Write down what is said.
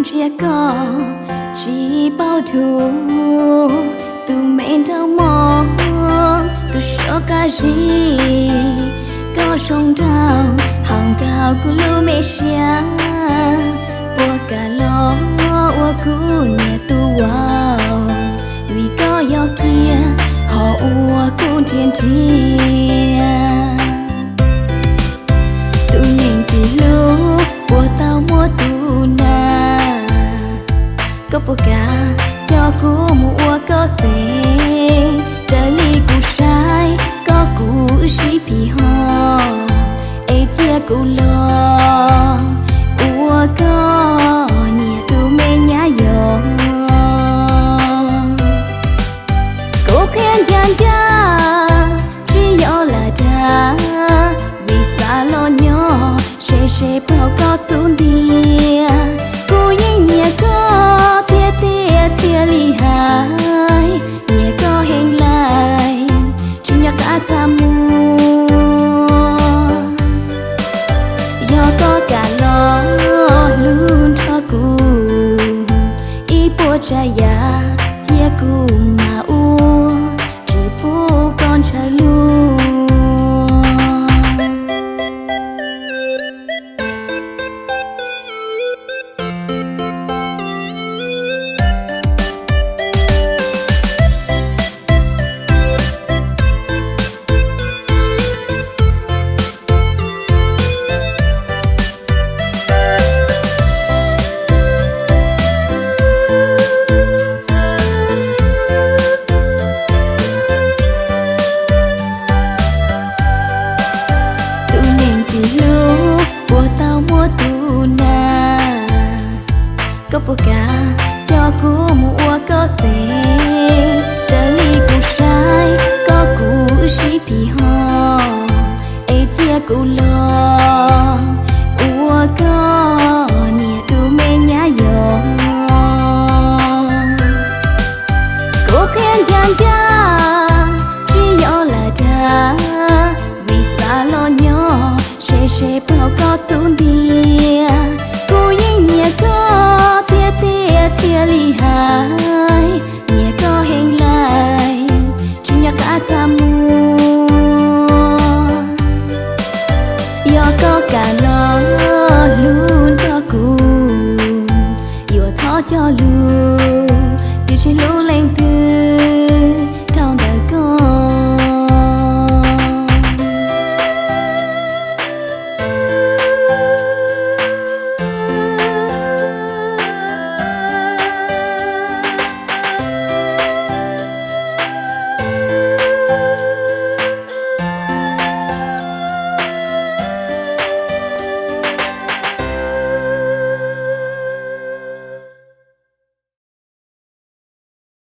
Ntsia koj tsis paub dhuav, tus me nraug mog, tus soj qab zib. Koj zoo nraug haum nkaus kuv lub me siab, puas kam los ua kuv niam tus vauv? Vim koj yog kiag qhov uas kuv nrhiav nrhiav. Tus neeg ntxim hlub puas tau muaj tus na, koj puas kam coj kuv mus ua koj xeeb? Raws li kuv saib koj kuv wb sib phim ho, es cia kuv los ua koj niam tus me nyab yom. Kuv qhia ncaj ncaj tsis yog lam dag, vim xav los nyob ze ze puag koj xub ntiag. Kuv yeej nyiam koj tiag tiag thiaj li hais, nyiam koj heev lais tsis nco qab txaj muag. Yog koj kam los hlub nrog kuv, ib puas tsav yam cia kuv mam ua, tsis pub koj ntshaw luag. Tus neeg ntxim hlub puas tau muaj tus na, koj puas kam coj kuv mus ua koj xeeb? Raws li kuv saib koj kuv wb sib phim ho, es cia kuv los ua koj niam tus me nyab yom. Kuv qhia ncaj ncaj tsis yog lam dag, vim xav los nyob ze ze puag koj xub ntiag. Kuv yeej nyiam koj tiag tiag thiaj li hais, nyiam koj heev lais tsis nco qab txaj muag. Yog koj kam los hlub nrog kuv, yuav thov cog lus tias tsis hlub leej twg.